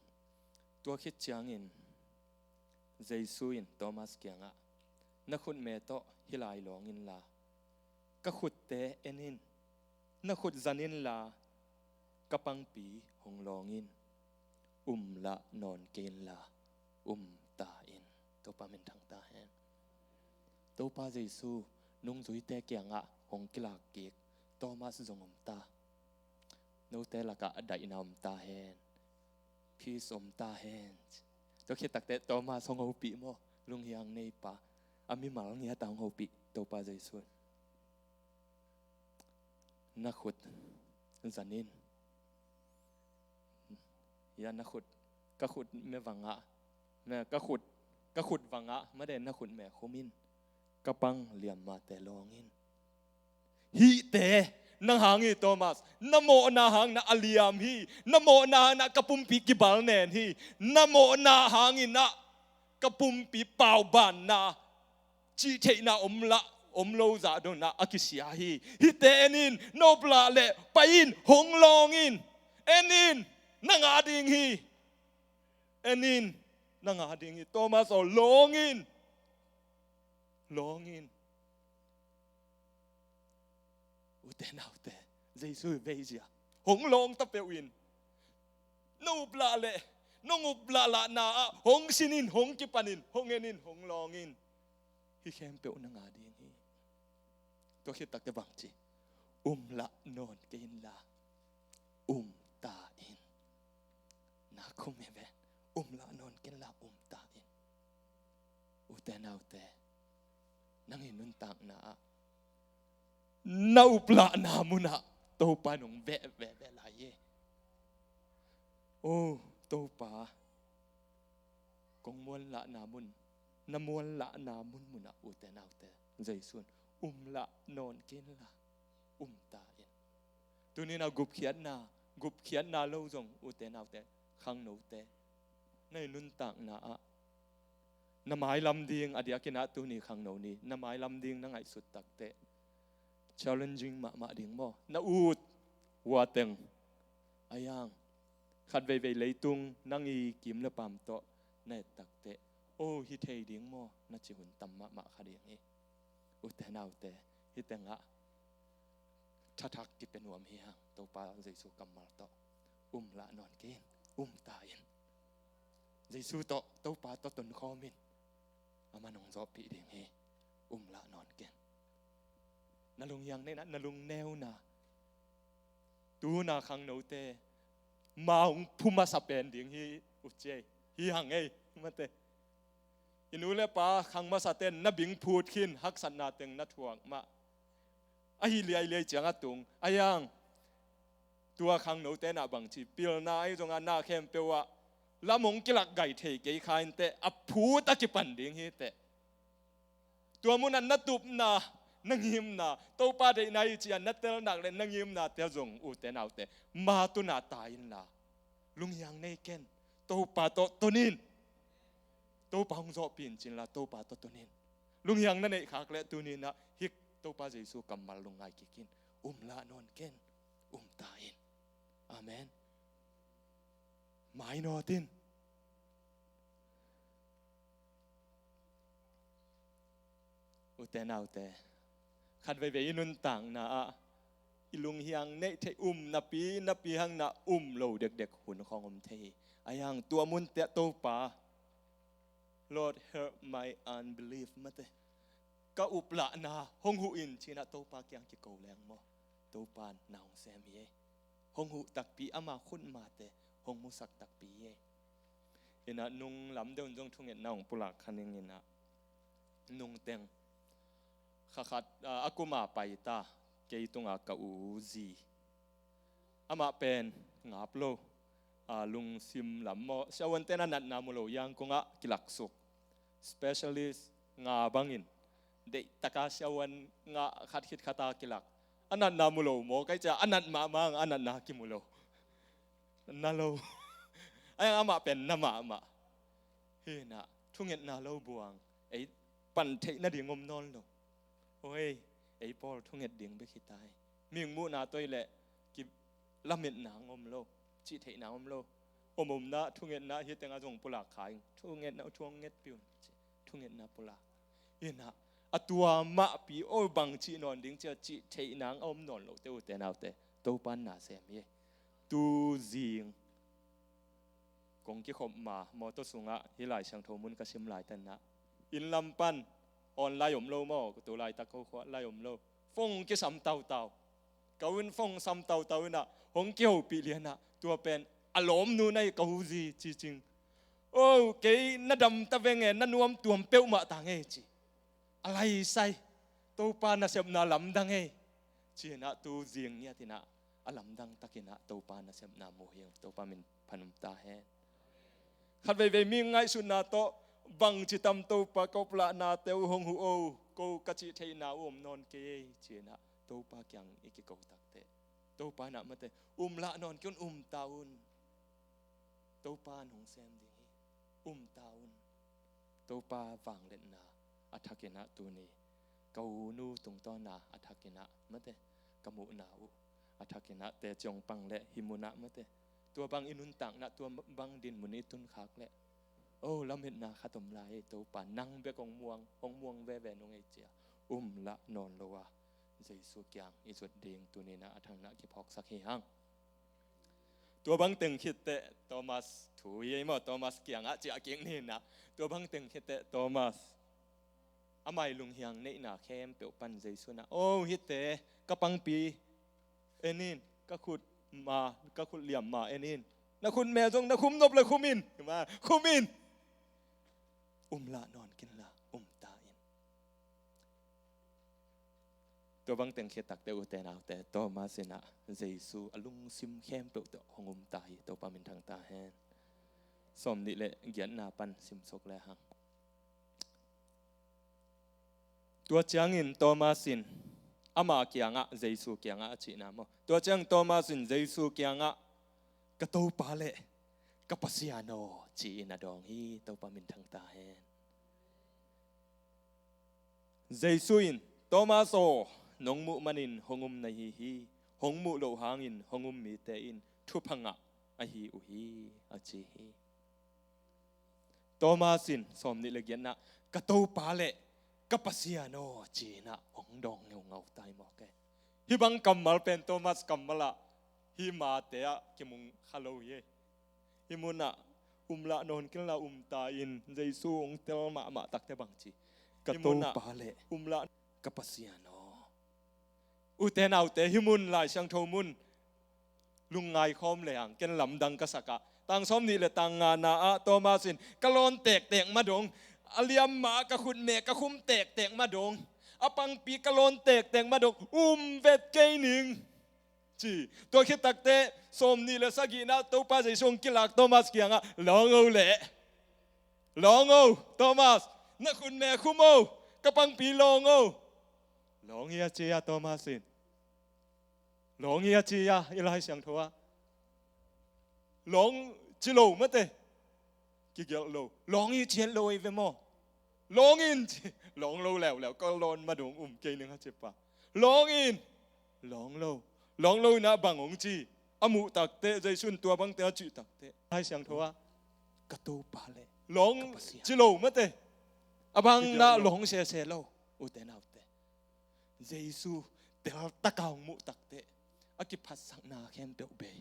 Tua khit ciangin Jesu in Thomas kiangah, "Na khutme tawh hih lai lawng inla, ka khutte en in. Na khut zan inla, ka pangpi hong lawng in. Um lah nawn kei inla, um ta in. Topa min thang ta hen. Topa Jesu nungzuite kiangah hong kilak kik Thomas zong om ta. Note lakah a daihna om ta hen. Peace om ta hen. Tua khit takteh Thomas hong hopih maw, lunghiang neipa. A mimal ngiat a hong hopih Topa Jesu. Na khut zan in. Ya na khut, ka khut me vangah, me ka khut, ka khut vangah made na khut me khum in. Ka pang liammate lawng in. Hihte nang hang hi Thomas, na mawhna hang na a liam hi. Na mawhna hang na ka pumpi kibal nen hi. Na mawhna hangin ah ka pumpi paubanna, cihtheihna om lah om lo zah dongin ah a kisia hi. Hihte en in, na up lah leh pai in, hong lawng in. En in, na ngah ding hi. En in, na ngah ding hi. Thomas aw, lawng in. Lawng in. Ute naute, Jesu i veizia hong lawng ta peuh in. Na up lah leh, nong up lahlahna ah hong sin in, hong kipan in, hong en in, hong lawng in. Hih khempeuh na ngah ding hi. Tua khit takteh bang ci? Um lah nawn kei inla, um ta in. Na khum hi ve. Um lah nawn kei inla, um ta in. Ute naute, nang i nuntakna ah, na up lahna munah Topa nong veh veh veh lai hi. O Topa, kong muan lahna mun, na muan lahna mun munah ute naute, Jesu in um lah nawn kei inla, um ta in. Tuni-in ah gupkhiatna, gupkhiatna lo zong ute naute, khangnote, na i nuntakna ah na mailam ding, a diakin ah tuni khangno ni, na mailam ding na ngaihsut takteh challenging mahmah ding maw? Na ut ua teng a yang khat veivei leitung nang i kim le pam tawh na et takteh, o, hi thei ding maw, na cih hun tam mahmah kha ding hi. Ute naute, hih tengah thathak kipia nuam hi hang, Topa Jesu kammal tawh. Um lah nawn kei in, um ta in. Jesu tawh, Topa tawh tonkhawm in. Amah nong zawhpih ding hi. Um lah nawn kei in. Na lunghiang neihna, na lungneuna, tuna khangnote, ma hong phu masa pen ding hi uh ci ei. Hi hang ei, mate. I nu le pa khang masate'n na bing phut khin, haksatna teng na thuak mah. Ahi liailiai ciang a tung a yang. Tua khangnote'n ah bang ci, pilna ahi zongah na khempeuh ah lam hong kilak gai thei kei kha inteh, a phut a kipan ding hi teh. Tua munah na tupna, na ngimna, Topa deihna hi ci-a na tel nak leh na ngimnate zong, ute naute, ma tuna ta inla, lunghiang nei ken, Topa tawh ton in. Topa hong zawhpih in ci inla, Topa tawh ton in. Lunghiang na neih khak leh tuni-in ah hih Topa Jesu kammal lungngai kik in. Um lah nawn ken, um ta in. Amen. Mainawt in. Ute naute, khat veivei i nuntakna ah i lunghiang neih theih, um napi napi hang na um lo dekdek hun khawng om thei hi. A yang tua munte ah Topa, "Lord, help my unbelief," mate. Ka uplahna hong huh in ci-in ah Topa kiang kiko leng maw, Topa'n na hong sem hi ei. Hong huh takpi, ama khut mate hong musak takpi hi ei. Inah nung lam deuh in zong thungetna hong pulak kha ning inah, nungteng kha khat, a, a kuma pai ta, kei tunga ka u zi. Amah pen ngap lo, a, lungsim lam maw, siavuante'n a natna mu lo, Yangon ah kilaksuk. Specialist nga bangin deihtaka siavuan nga khat khit khat a kilak. A natna mu lo maw, kai cia a nat mahmah, a natna kimu lo. Na lo. A yang amah pen na mahmah. Hinah, thungetna lo buang, ei pan theih nading om nawn lo. Oi, ei pawl thunget ding bek hi ta hi. Mihing muhna tawh leh kilametna om lo, cihtheihna om lo. Om omna thungetna hi tengah zong pulak kha in. Thungetna, thungetpih un. Thungetna pulak. Hinah, a tua mahpi, o, bang cih nawn ding cia cih theih nang a om nawn lote, ute naute, Topa in na sem hi. Tu zing kong kikhop ma mawtaw sungah hih Lai Siangtho mun ka sim laitak inah, inn lam pan online om lo maw, tu laitak ko khua lai om lo. Phone kisam tautau. Ka u in phone sam tautau inah hong kihopih lianah, tua pen a lawmnu na hi, ka u zi cicing. O, kei na dam ta veng e, na nuam tuam peuhmah ta ngei ci. A laisai, Topa nasepna lamdang ei, ci-inah tu zing ngiat inah a lamdang takinah Topa nasepna mu hi. Topa min phanum ta hen. Khat veivei mi ngaihsutna tawh bangci tam Topa ka uplahnate uh hong huh o, ko ka cih theihna uh om nawn kei ei, ci-inah Topa kiang i kiko takteh, Topa inah mate, um lah nawn kei un, um ta un. Topa in hong sem ding hi. Um ta un. Topa vangliatna a thakinah tuni ka u nu tungtawna a thakinah mate, ka muhna uh a thakinah teci hong pang leh hih munah mate, tua bang i nuntakna, tua bang dinmun i tunkhak leh, o, lametna khat om lai ei, Topa nang bek hong muang, hong muang veve nung ei, cia um lah nawn lo a Jesu kiang i zut ding tuninah a thangnah kiphawksak hi hang. Tua bang teng khitteh Thomas thu hi ei maw, Thomas kiangah ciah kik ninah. Tua bang teng khitteh Thomas, amah i lunghiang neihna khempeuh pan Jesu inah, o, hihte ka pangpi en in, ka khut ma, ka khut liam ma en in, na khut meh zong na khum nop le khum in, khum in. Um lah nawn kinla, um ta in. Tua bang teng khit takteh, ute naute, Thomas inah Jesu a lungsim khempeuh tawh hong um ta hi. Topa min thang ta hen. Sawmnih le giatna pan simsuk le hang. Tua ciangin Thomas in ama kiangah, Jesu kiangah a cihna maw, tua ciangin Thomas in Jesu kiangah, ka Topa le ka Pasian aw, ci-in a dawng hi. Topa min thang ta hen. Jesu in, Thomas aw, nong muh manin hong um na hi hi. Hong muh loh hangin hong um mite in thupha ngah ahi uh hi, a ci hi. Thomas in sawmnih le giatna, ka Topa le ka Pasian aw, ci-inah hong dawng ngeungau tai mawk e. Hih bang kammal pen Thomas kammal ah, hih mate ah kimung kha lo hi. Hih munah um lah nawn kinla, um ta in, Jesu hong tel mahmah takteh bang ci? Ka Topa le um lah ka Pasian aw. Ute naute, hih mun Lai Siangtho mun lungngai khawm le hang, ken lamdang ka sak ah, tang sawmnih le tang ngana ah Thomas in, ka lawn tektek madong, a liam ma ka khut meh ka khum tektek madong, a pangpi ka lawn tektek madong, um vet kei ning, ci. Tua khit takteh sawmnih le sagihna Topa Jesu hong kilak Thomas kiangah, lawng o leh. Lawng o, Thomas, na khut meh khum o, ka pangpi lawng o. Lawng hi a ci a Thomas in. Lawng hi a ci a, i Lai Siangtho ah. Lawng ci lo mate. Kigelh lo. Lawng hi ci het lo ei ve maw. Lawng in ci. Lawng lo leuleu, ka lawn madong um kei ning a ci pa. Lawng in. Lawng lo. Lawng lo inah bang hong ci? A muh takteh, Jesu in tua bangte a cih takteh, Lai Siangtho ah, ka Topa le lawng ci lo mate. A bang nah lawng sese lo, ute naute. Jesu teltak a hong muh takteh, a kiphatsakna khempeuh bei,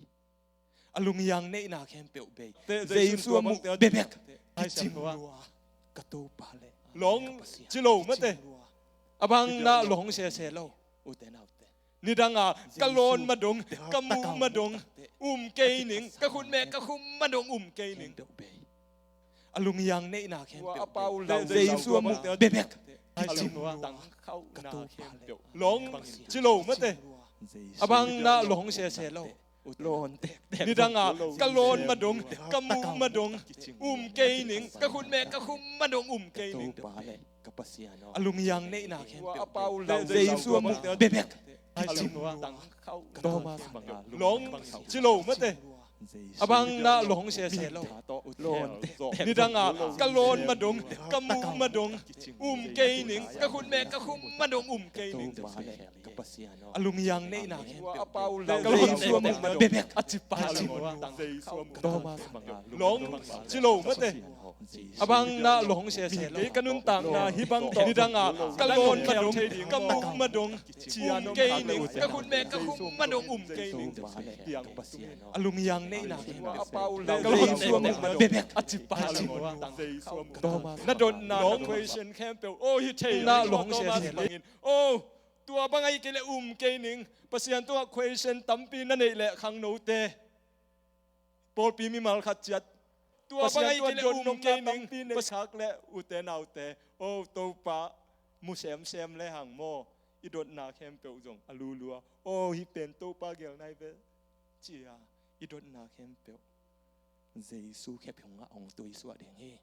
a lunghiang neihna khempeuh bei. Jesu a muh bekbek kicing lua. Ka Topa le lawng ci lo mate. A bang nah lawng sese lo, ute naute. Nidanga ka lawn madong, ka muh madong um kei ning, ka khut meh ka khum madong um kei ning. A lunghiang neihna khempeuh, Jesu a muh bekbek kicing lua. Ka Topa le lawng ci lo mate. A bang nah lawng sese lo. Nidanga ka lawn madong, ka muh madong um kei ning, ka khut meh ka khum madong um kei ning. A lunghiang neihna khempeuh, Jesu a muh bekbek kicing lua. Thomas banga lawng ci lo mate. A bang na lawng sese lo. Nidanga ka lawn madong, ka mu madong um kei ning, ka khut me ka khum madong um kei ning. A lunghiang neihna khempeuh, ka lawng suam bekbek a cipa ci. Lawng ci lo mate. A bang na lawng sese lo. Kei ka nuntakna hih bang tawh nidanga ka lawn madong, ka mu madong um kei ning, ka khut me ka khum madong um kei ning. A lunghiang neihna khempeuh, ka lawng suam bekbek a cipa ci. Na dotna, na question khempeuh, oh, hi thei na lawng sese bangin, oh, tua bang ahi kei leh um kei ning. Pasian tungah question tampi na neih leh khangnote, pawlpi mimal khat ciat, tua bang ahi kei leh um kei ning. Pasian le ute naute, oh, Topa mu semsem le hang maw, i dotna khempeuh zong a lulua, oh, hih pen Topa gelna hi ve, ci-a i dotna khempeuh Jesu khe phungah hong tuisuah ding hi.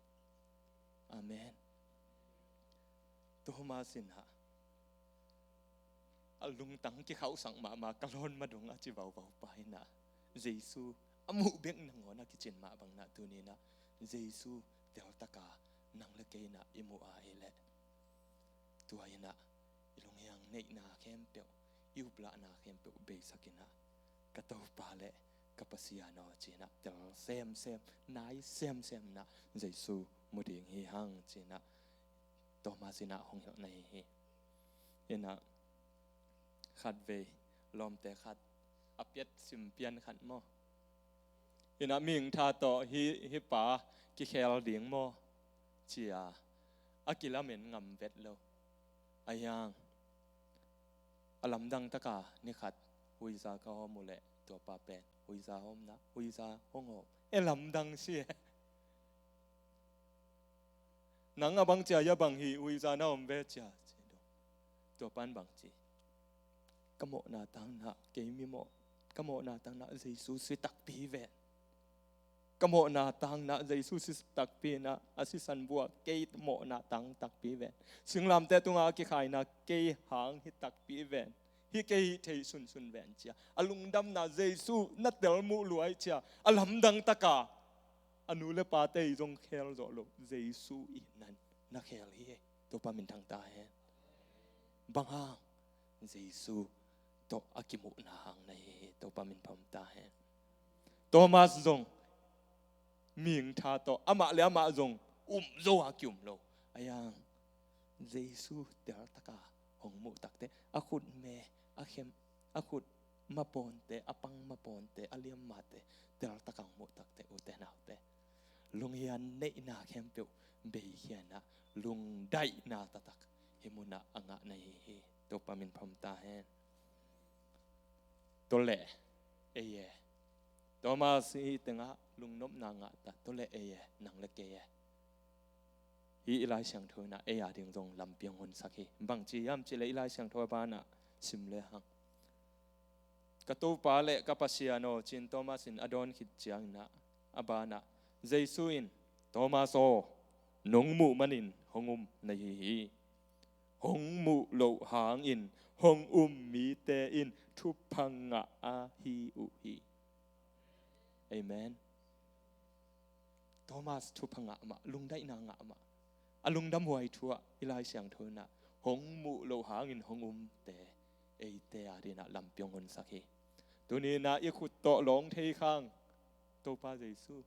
Amen. Thomas in ah a lungtang kikhauhsak mahmah, ka lawn madong a ci vauvau pa in ah Jesu a muh bek nangawn a kicin mah bangin ah tuni in ah Jesu teltaka nang le kei in ah i muh ahih leh, tua in ah i lunghiang neihna khempeuh, i uplahna khempeuh beisak in ah, ka Topa le ka Pasian aw, ci in ah tel semsem, nai semsem in ah Jesu mu ding hi hang, ci in ah Thomas in ah hong hilh na hi hi. In ah khatvei lawmte khat a piat sim pian khat maw, in ah mihing tha tawh hih, hih pa kikhel ding maw, ci-a a kilamen ngam vet lo. Ahi hang a lamdang taka ni khat huiza ka hawm uh leh, tua pa pen huiza hawmna, huiza hong hawm e, lamdang si e. Nang a bang ci a, hia bang hi, huiza na hawm ve ci a, ci dong. Tua pan bang ci, ka mawhna tangna, kei mi mawh, ka mawhna tangna Jesu si takpi hi ven. Ka mawhna tangna Jesu si takpi in ah, a sisan bua kei mawhna tang takpi hi ven. Singlamteh tunga a kikhaina kei hang hi takpi hi ven. Hih kei hi thei sunsun ven, ci a, a lungdamna Jesu na tel muh lua hi, ci a, a lamdang taka a nu le pate i zong khel zawh lo, Jesu i nan na khel hi. Topa minthang ta hen. Bang hang? Jesu tawh a kimuhna hang na hi hi. Topa minthang ta hen. Thomas zong mihing tha tawh amah le amah zong um zo a kium lo. Ahi hang Jesu teltaka hong muh takteh, a khut me, a khem, a khut mapawnte, a pang mapawnte, a liam mate teltaka hong muh takteh, ute naute, lunghian neihna khempeuh beikhia in ah, lungdaihna taktak hih munah a ngah na hi hi. Topa minthang ta hen. Tua leh ei e, Thomas hih tengah lungnopna ngah ta, tua leh ei e, nang le kei e, hih i Lai Siangtho in ah ei a ding zong lampi hong honsak hi. Bangci hiam cih leh i Lai Siangtho a banah sim le hang, ka Topa le ka Pasian aw, ci-in Thomas in a dawn khit ciangin ah, a banah Jesu in, Thomas aw, nong muh manin hong um na hi hi. Hong muh loh hangin hong um mite in thupha ngah ahi uh hi. Amen. Thomas thupha ngah mah, lungdaihna ngah mah, a lungdamhuai thu ah i Lai Siangtho in ah hong muh loh hangin hong umte, eite a dingin ah lampi hong honsak hi. Tuni in ah i khut tawh lawng thei khang Topa Jesu.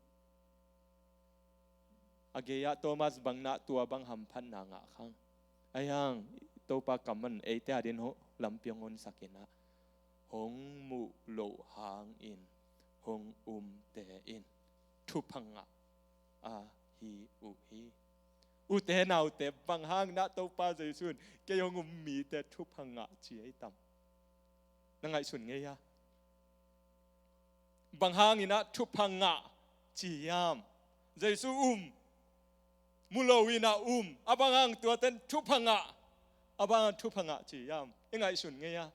A gei-ah Thomas bang in ah tua bang hamphatna ngah khang. Ahi hang Topa kam in eite a dingin hong, lampi hong honsak in ah, hong muh loh hangin hong umte in thupha ngah ahi uh hi. Ute naute, bang hangin ah Topa Jesu in kei hong um mite thupha ngah ci ei tam? Na ngaihsun ngei a? Bang hangin ah thupha ngah ci hiam? Jesu um, mu lo in ah um, a bang hang tuate in thupha ngah, a bang hang thupha ngah ci hiam? I ngaihsun ngei a?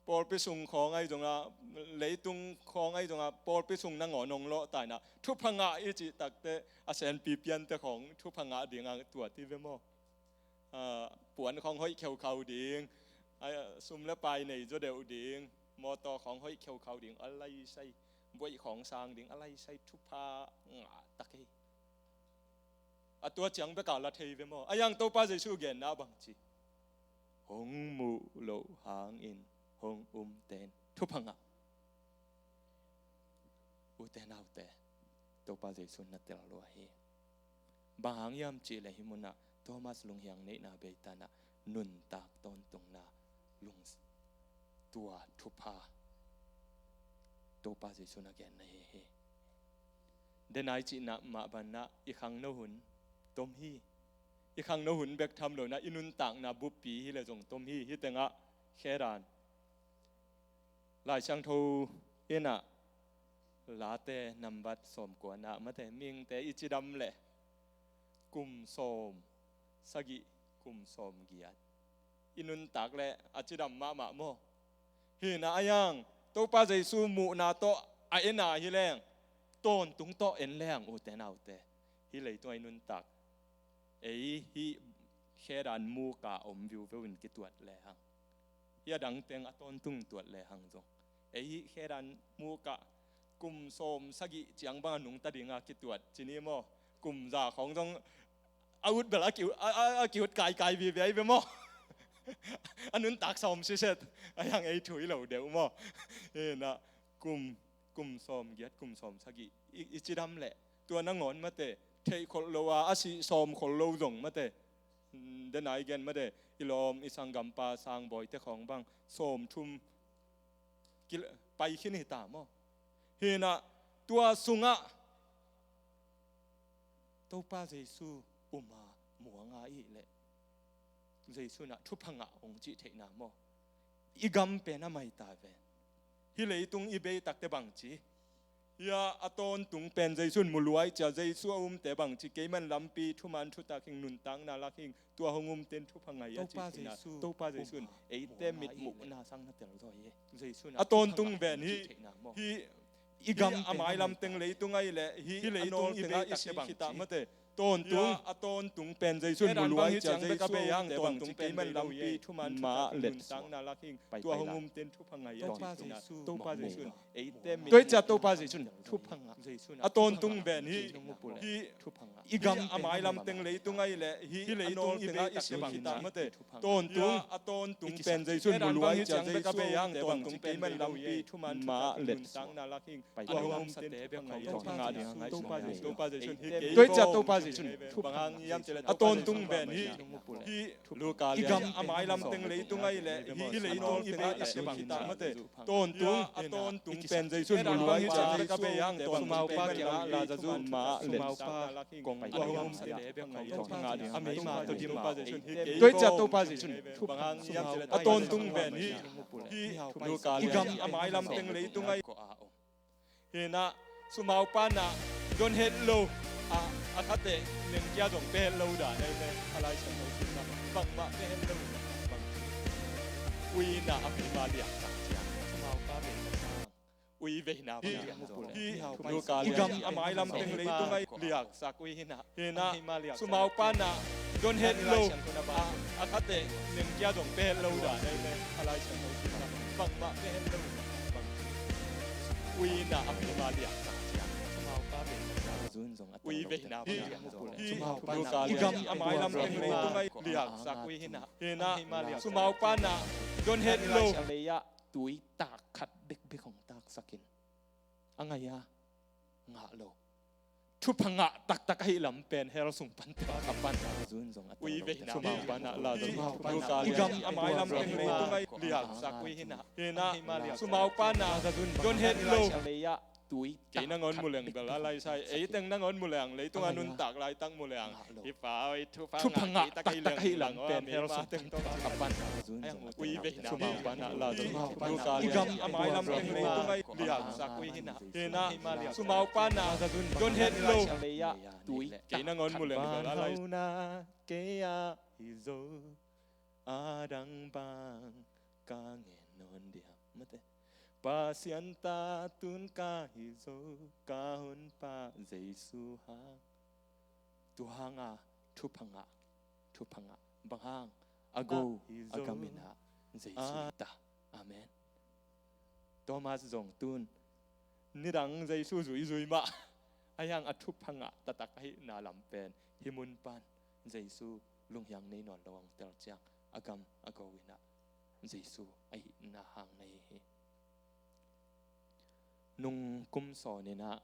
Pawlpi sung khawng ahi zongah, leitung khawng ahi zongah, pawlpi sung nangawn hong lawhta in ah, thupha ngah i cih takteh, a senpi piante khawng thupha ngah ding a tuat hi ve maw? Ah, puan khawng hoih kheukhau ding, ah, sum le pai nei zaw deuh ding, mawtaw khawng hoih kheukhau ding a laisai, buaih khawng sang ding a laisai thupha ngah tak hi. A tua ciang bek a la thei ve maw? A yang Topa Jesu genna bang ci? Hong muh loh hangin hong umte in thupha ngah. Ute naute, Topa Jesu na tel lua hi. Bang hang hiam cih leh hih munah Thomas lunghiang neihna bei tanah nuntak tawntungna lung, tua thupha Topa Jesu na genna hi hi. Denai cihna mah banah i khangno hun tom hi. I khangno hun bek tham lo-in ah i nuntakna buppi hi leh zong tom hi. Hih tengah khedan Lai Siangtho in ah Late nambat sawmkua-na mate, mihingte i cidam leh kum sawm sagih, kum sawm giat i nuntak leh a cidam mahmah maw? Hih na a yang Topa Jesu muhna tawh a en a hi leng, tawntung tawh en leng, ute naute, hih leitungah i nuntak ei hih khedan mukah om viuveu in kituat lehang, hih a dang teng a tawntung tuat lehang zong, ei hih khedan mukah kum sawm sagih ciang bang a nungta dinga kituat ci ni maw? Kum za khawng zong a ut bel a ki, a, a, a ki ut kaikai vive ahi ve maw? A nuntak sawm siset a yang ei thu hi lo deuh maw? Hih na kum, kum sawm giat, kum sawm sagih i, i cidam leh tua nangawn mate, theih kholh lo a, a sih sawm kholh lo zong mate. Denai gen mate, i lawm i sanggampa Sangbawite khawng bang sawm thum ki, pai khin hi ta maw? Hih na tua sungah Topa Jesu um a muang a ih leh, Jesu in ah thupha ngah hong cih theihna maw? I gam pen a mai ta ve. Hih leitung i bei takte bang ci? Hih a tawntung pen Jesu in mu lua i ci a, Jesu a umte bang ci? Keiman lampi, thuman thutak hing, nuntakna lak hing, tua hong umte in thupha ngah hi a ci. Topa Jesu in eite mitmuhna sang na tel zaw hi. A tawntung pen hih, hih i gam a mailam teng leitung ahi leh hih leitung i bei takte bang ci? Tawntung, a tawntung pen Jesu in mu lua i ci a, Jesu a umte bang ci? Keiman lampi, thuman thutak hing, nuntakna lak hing, tua hong umte in thupha ngah hi a ci. Topa Jesu in eite mit, tua i ci a Topa Jesu in thupha ngah. A tawntung pen hih, hih i gam a mailam teng leitung ahi leh hih leitung i bei takte bang ci? Tawntung, a tawntung pen Jesu in mu lua i ci a, Jesu a umte bang ci? Keiman lampi, thuman thutak hing, nuntakna lak hing, tua hong umte in thupha ngah hi a ci. Topa Jesu in hih kei, tua i ci a Topa Jesu in thupha ngah. A tawntung pen hih, hih Luka lian, i gam a mailam teng leitung ahi leh hih leitung i bei takte bang ci? Tawntung, a tawntung pen Jesu in mu lua i ci a, Jesu a umte bang ci? Sumaupa kiangah Lazarus, sumaupa kong, tua hong umte in thupha ngah hi a ci. A meima tawh dim a, tua i ci a Topa Jesu in thupha ngah. A tawntung pen hih, hih Luka lian, i gam a mailam teng leitung ahi. Hih na, sumaupa na don het lo a, a khat teh nengkia zong pia het lo dan ahi ve. A Lai Siangtho simna bangmah pia het lo. Bang, ui na a meima liaksak ciang sumaupa veina sang, ui veina bang liang zaw. Hih Luka lian, i gam a mailam teng leitung ahi liaksak ui hi na. Hih na, sumaupa na don het lo a, a khat teh nengkia zong pia het lo dan ahi ve. A Lai Siangtho simna bangmah pia het lo. Bang, ui na a meima liaksak ciang sumaupa veina sang, ui veina bang liang zaw. Hih Luka lian, i gam a mailam teng leitung ahi liaksak ui hi na. Hih na, sumaupa na don het lo. Tui tak khat bekbek hong taksak in a ngai a, ngah lo. Thupha ngah taktak ahih lam pen hell sung pan teh a pan a zun zong a tel lo. Ui veina, sumaupa na Lazarus, Luka lian, i gam a mailam teng leitung ahi liaksak ui hi na. Hih na, sumaupa na don het lo. Tui, kei nangawn mu leng bel a laisai, ei teng nangawn mu leng, leitung a nuntak laitak mu leng. Hi pa oi, thupha ngah taktak ahih lam pen hell sung pan teh a pan a zun zong a tel lo. Ui veina, sumaupa na Lazarus, Luka lian, i gam a mailam teng leitung ahi liaksak ui hi na. Hih na, sumaupa na don het lo. Tui, kei nangawn mu leng bel a laisai. Kei a hi zo, a dang bang ka ngen nawn diam? Mate. Pasian ta tun ka hi zo, ka Honpa Jesu hang. Tua hang a thupha ngah, thupha ngah. Bang hang? A go, a gam in ah Jesu ta. Amen. Thomas zong tun nidang Jesu zuizui mah a hiang a thupha ngah taktak ahihna lam pen hih mun pan Jesu lunghiang nei nawn lo hong tel ciang a gam a go in ah Jesu ahihna hang na hi hi. Nung kum sawn in ah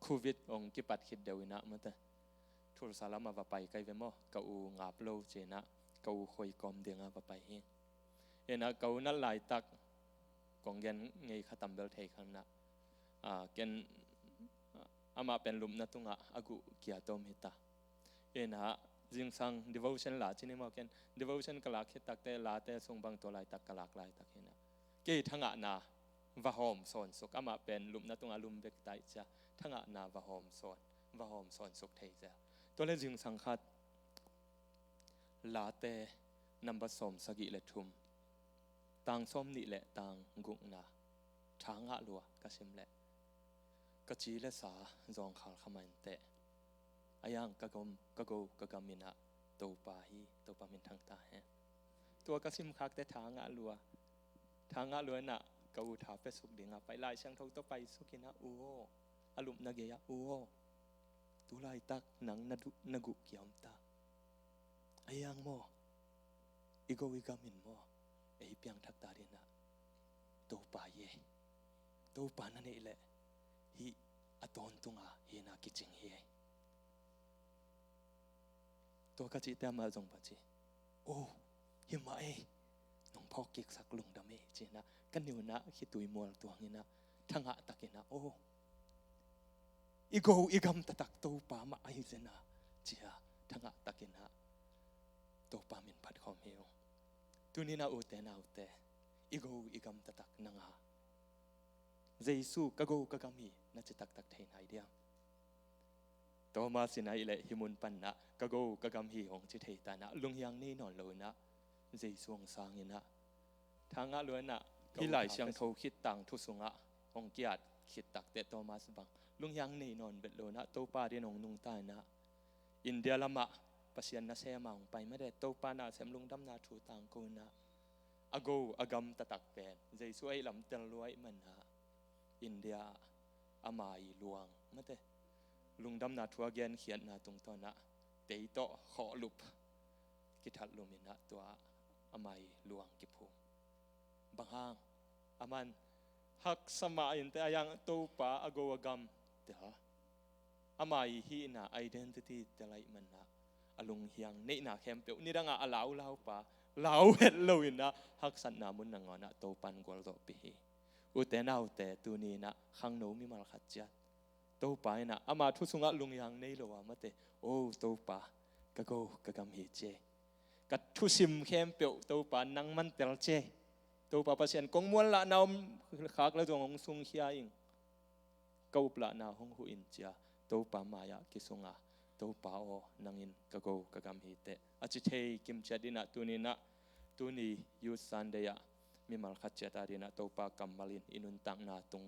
Covid hong kipat khit deuh in ah mate, Tulsa lam ah va pai ka hi ve maw, ka u ngap lo ci in ah ka u khoi kawm ding ah va pai hi. In ah ka u nat laitak kong gen ngei kha tam bel thei kha in ah, ken amah pen lupna tungah a guh kia tawm hi ta. In ah zingsang devotion la ci ni maw, ken devotion ka lak khit takte late sung bang tua laitak ka lak laitak hi in ah kei thangahna va hawm sawn suk, amah pen lupna tungah lum bek ta ih cia, thangahna va hawm sawn, va hawm sawn suk thei cia. Tua le zingsang khat Late number sawm sagih le thum, tang sawm nih le tang gukna tha ngah lua ka sim leh ka ci le sa zawngkhal kha mah inteh. A hiang ka gom, ka go ka gam in ah Topa hi, Topa minthang ta hen. Tua ka sim khakte tha ngah lua, tha ngah lua in ah ka u tha pia suk ding ah pai, Lai Siangtho tawh pai suk in ah u aw, a lupna gei ah u aw, tu laitak nang na duh, na guh kia om ta. A hiang maw, i go i gam in maw, ei piangthak ta ding ah Topa hi ei. Topa na neih leh hih a tawntung a hihna kicing hi ei. Tua ka cihte amah zong va ci, o, hi mah ei, nong phawk kiksak lungdam ei ci in ah ka niunah khitui mual tuang in ah thangah tak in ah, o, i go i gam taktak Topa mah ahi zen a ci a thangah tak in ah Topa min phat khawm hi ung. Tuni in ah ute naute, i go i gam taktak nang a Jesu ka go ka gam hi na ci taktak thei nai diam? Thomas in ah ih leh hih mun pan ah ka go ka gam hi hong ci thei ta in ah lunghiang nei nawn lo in ah Jesu hong sang in ah tha ngah lua in ah hih Lai Siangtho khit tangthu sungah hong ki-at khit takteh Thomas bang lunghiang nei nawn vet lo in ah Topa adingin hong nungta in ah India lamah Pasian nasem a hong pai mate, Topa nasem lungdamna thu tangko in ah a go a gam taktak pen Jesu ahih lam tel lua ahih man ah India ah ama ii luang mate, lungdamna thu a genkhiatna tungtawn ah tei tawh khawhlup kithatlum in ah tua ama ii luang kiphum. Bang hang? Aman haksa mah inteh, a hiang Topa a go a gam tel, ama ii hihna identity tel ahih man ah a lunghiang neihna khempeuh nidang ah a laulau pa lau het lo in ah haksatna mun nangawn ah Topan gualzawhpih hi. Ute naute, tuni in ah khangno mimal khat ciat Topa in ah ama thu sungah lunghiang nei lo a mate, o Topa, ka go ka gam hi ci ei. Ka thusim khempeuh Topa nangman tel ci ei. Topa Pasian, kong muanlahna om khak le zong hong sungkhia ing. Ka uplahna hong huh in ci a Topa mai-ah kisung a, Topa aw, nangin ka go ka gam hi teh a ci thei kim ciat in ah tuni in ah, tuni Youth Sunday ah mimal khat ciat adingin ah Topa kammal in i nuntakna tung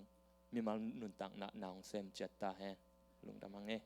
mimal nuntakna na hong sem ciat ta hen. Lungdam hang e.